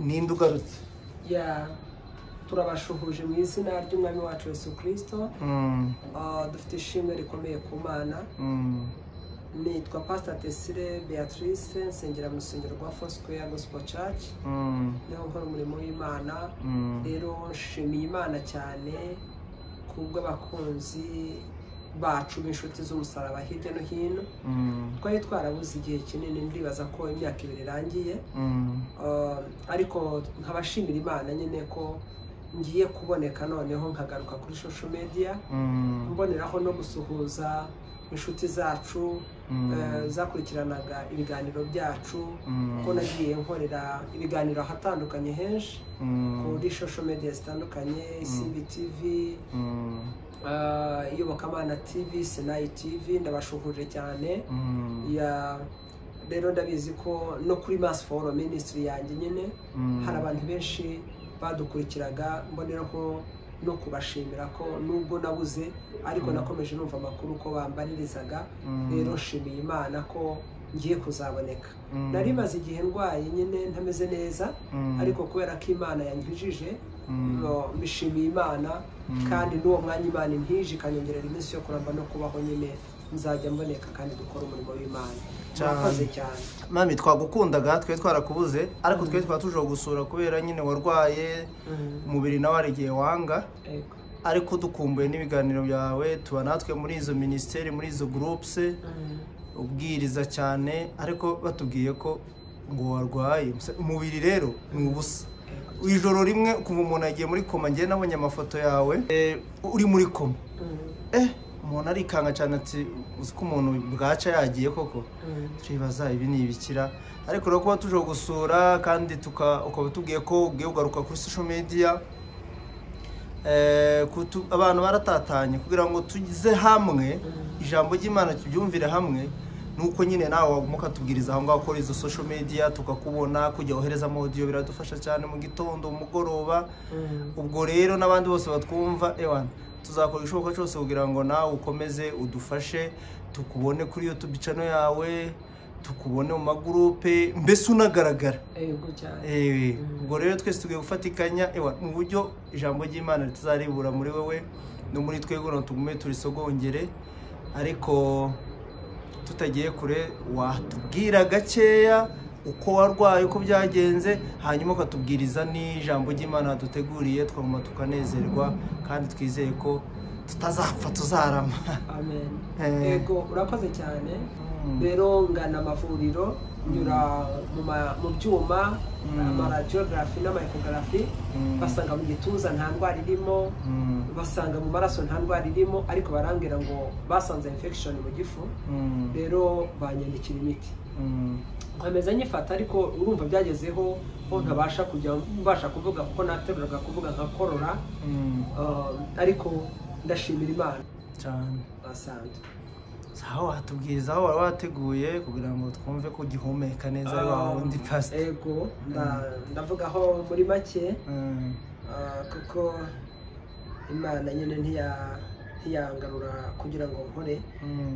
Ninde ugarutse? Ya, turabashuhuje mu izina ry'Umwami wacu Yesu Kristo. Dufite ishimwe rikomeye ku Mana. Nitwa Pastor Tesire Beatrice, nsengera mu rusengero rwa Foursquare Gospel Church, niho nkora umurimo w'Imana. Rero nshimiye Imana cyane kubw'abakunzi bacu b'inshuti z'umusaraba hirya no hino. Twari twarabuze igihe kinini, ndibaza ko imyaka 2 irangiye. Ariko nkabashimira Imana nyine ko ngiye kuboneka noneho nkagaruka kuri social media, mboneraho no gusuhuza inshuti zacu zakurikiranaga ibiganiro byacu, ko nagiye nkorera ibiganiro ahatandukanye henshi kuri social media zitandukanye, CBTV, Iyobokamana TV, Sinai TV, ndabashuhuje cyane. Ya, rero ndabizi ko no kuri Mass for Ministry yanjye nyine hari abantu benshi badukurikiraga, mboneraho no kubashimira ko nubwo nabuze ariko nakomeje numva amakuru ko bambaririzaga. Rero nshimiye Imana ko ngiye kuzaboneka. Nari maze igihe ndwaye nyine ntameze neza, ariko kubera ko Imana yankijije, mbishimiye Imana. Kandi n'uwo mwanya Imana intije ikanyongerera iminsi yo kuramba no kubaho nyine, nzajya mboneka kandi dukora umurimo w'Imana. Murakoze cyane. Mami, twagukundaga, twe twarakubuze, ariko twe twatuje gusura kubera nyine warwaye, umubiri nawe hari igihe wanga, ariko dukumbuye n'ibiganiro byawe. Tuba natwe muri izo ministeri, muri izo groups, ubwiriza cyane, ariko batubwiye ko ngo warwaye. Umubiri rero ni ubusa. Ijoro rimwe kuva umuntu agiye muri koma, ngiye nabonye amafoto yawe uri muri koma. Umuntu arikanga cyane ati uzi ko umuntu bwaca yagiye koko. Turibaza ibi ni ibikira. Ariko rero kuba tuje gusura kandi ukaba tubwiye ko ugiye kugaruka kuri social media, abantu baratatanye kugira ngo tugize hamwe ijambo ry'Imana tubyumvire hamwe. Nuko nyine nawe waguma ukatubwiriza aho ngaho kuri izo social media, tukakubona kujya ohereza audio, biradufasha cyane mu gitondo, mugoroba. Ubwo rero n'abandi bose batwumva, ewana tuzakora ishoboka cyose kugira ngo nawe ukomeze udufashe, tukubone kuri YouTube channel yawe, tukubone mu magroupe, mbese unagaragara. Yego cyane. Ubwo rero twese tugiye gufatikanya ewa mu buryo ijambo ry'Imana ritazaribura muri wewe no muri twebwe, no tugume turisogongere. Ariko tutagiye kure, watubwira gakeya uko warwaye, uko byagenze, hanyuma ukatubwiriza n'ijambo ry'Imana duteguriye, twaguma tukanezerwa kandi twizeye ko tutazapfa tuzarama. Amen. Yego, urakoze cyane. Rero ngana amavuriro, nyura mu byuma, amaradiography n'amaechography, basanga mu gituza nta ndwara irimo, basanga mu maraso nta ndwara irimo, ariko barambwira ngo basanze infection mu gifu. Rero banyandikira imiti, nkomeza nyifata, ariko urumva byagezeho ho ntabasha kujya mbasha kuvuga kuko nateruraga kuvuga nkakorora. Ariko ndashimira Imana cyane. Asante. Sawa, watubwiriza aho wari wateguye kugira ngo twumve ko gihumeka neza ari wa wundi pastor. Ego, ndavuga aho muri make, kuko Imana nyine ntiyangarura kugira ngo nkore.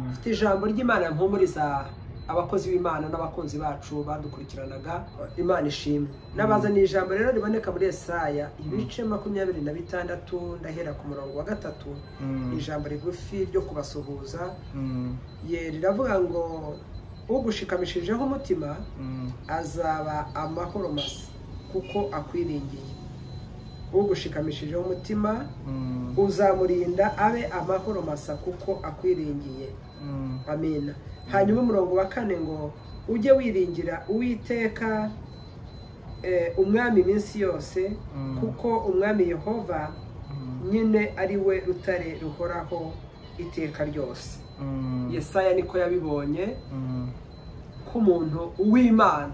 Mfite ijambo ry'Imana mpumuriza abakozi b'Imana n'abakunzi bacu badukurikiranaga. Imana ishimwe. Nabazaniye ijambo rero riboneka muri Yesaya ibice 26, ndahera ku murongo wa 3. Ijambo rigufi ryo kubasuhuza. Ye riravuga ngo ugushikamishijeho umutima azaba amahoro masa kuko akwiringiye. Ugushikamishijeho umutima uzamurinda abe amahoro masa kuko akwiringiye. Amina. Hanyuma umurongo wa 4 ngo ujye wiringira Uwiteka umwami iminsi yose, kuko umwami Yehova nyine ari we rutare ruhoraho iteka ryose. Yesaya niko yabibonye ko umuntu w'Imana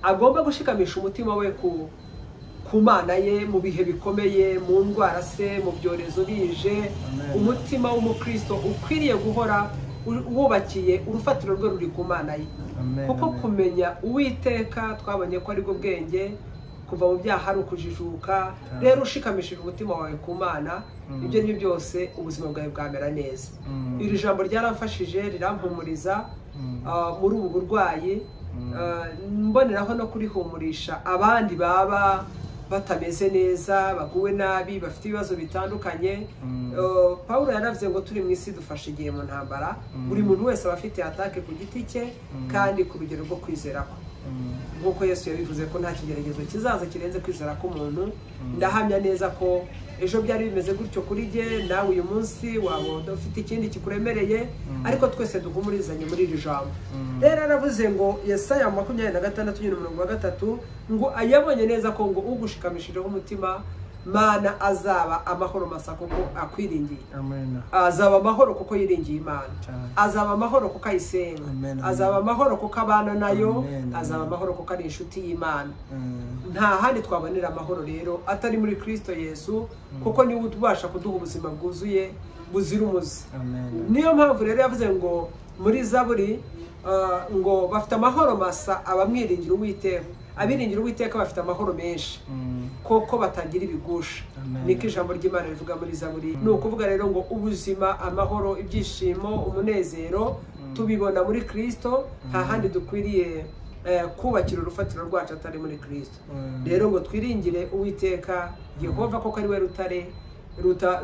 agomba gushikamisha umutima we ku Mana ye mu bihe bikomeye, mu ndwara se, mu byorezo bije. Umutima w'umukristo ukwiriye guhora wubakiye urufatiro rwe ruri ku Mana ye. Kuko kumenya Uwiteka twabonye ko ari bwo bwenge, kuva mu byaha ari ukujijuka. Rero ushikamishije umutima wawe ku Mana, ibyo ni byose ubuzima bwawe bwamera neza. Iri jambo ryaramfashije, rirampumuriza muri ubu burwayi. Mboneraho no kurihumurisha abandi baba batameze neza, baguwe nabi, bafite ibibazo bitandukanye. Pawulo yaravuze ngo turi mu isi dufashe igihe mu ntambara. Buri muntu wese aba afite atake ku giti cye kandi ku rugero rwo kwizera kwe. Nk'uko Yesu yabivuze ko nta kigeragezo kizaza kirenze kwizera k'umuntu. Ndahamya neza ko ejo byari bimeze gutyo kuri jye, nawe uyu munsi waba ufite ikindi kikuremereye, ariko twese duhumurizanye muri iri jambo. Rero aravuze ngo Yesaya 26 nyine umurongo wa 3 ngo ayabonye neza ko ngo ugushikamishijeho umutima Mana azaba amahoro masa kuko akwiringiye. Amen. Azaba amahoro kuko yiringiye Imana. Azaba amahoro kuko ayisenga. Azaba amahoro kuko abana nayo. Azaba amahoro kuko ari inshuti y'Imana. Nta handi twabonera amahoro rero atari muri Kristo Yesu, kuko niwe ubasha kuduha ubuzima bwuzuye buzira umuze. Niyo mpamvu rero yavuze ngo muri Zaburi ngo bafite amahoro masa abamwiringira Uwiteka. Abiringira Uwiteka bafite amahoro menshi koko batagira ibigusha. Niko ijambo ry'Imana rivuga muri Zaburi. Ni ukuvuga rero ngo ubuzima, amahoro, ibyishimo, umunezero tubibona muri Kristo. Nta handi dukwiriye kubakira urufatiro rwacu atari muri Kristo. Rero ngo twiringire Uwiteka Yehova koko ari we rutare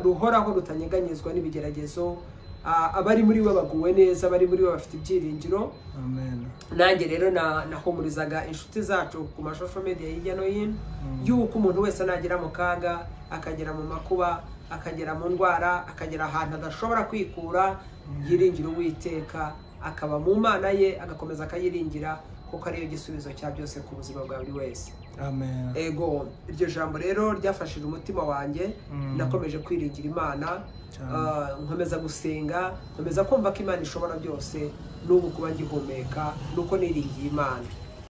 ruhoraho rutanyeganyezwa n'ibigeragezo. Abari muri we baguwe neza, abari muri we bafite ibyiringiro. Amen. Nanjye rero nahumurizaga inshuti zacu ku ma social media hirya no hino yuko umuntu wese nagera mu kaga, akagera mu makuba, akagera mu ndwara, akagera ahantu adashobora kwikura, yiringira Uwiteka, akaba mu Mana ye, agakomeza akayiringira kuko ariyo gisubizo cya byose ku buzima bwa buri wese. Amen. Ego, iryo jambo rero ryafashije umutima wanjye. Nakomeje kwiringira Imana, nkomeza gusenga, nkomeza kumva ko Imana ishobora byose, n'ubu kuba ngihumeka nuko niringiye Imana.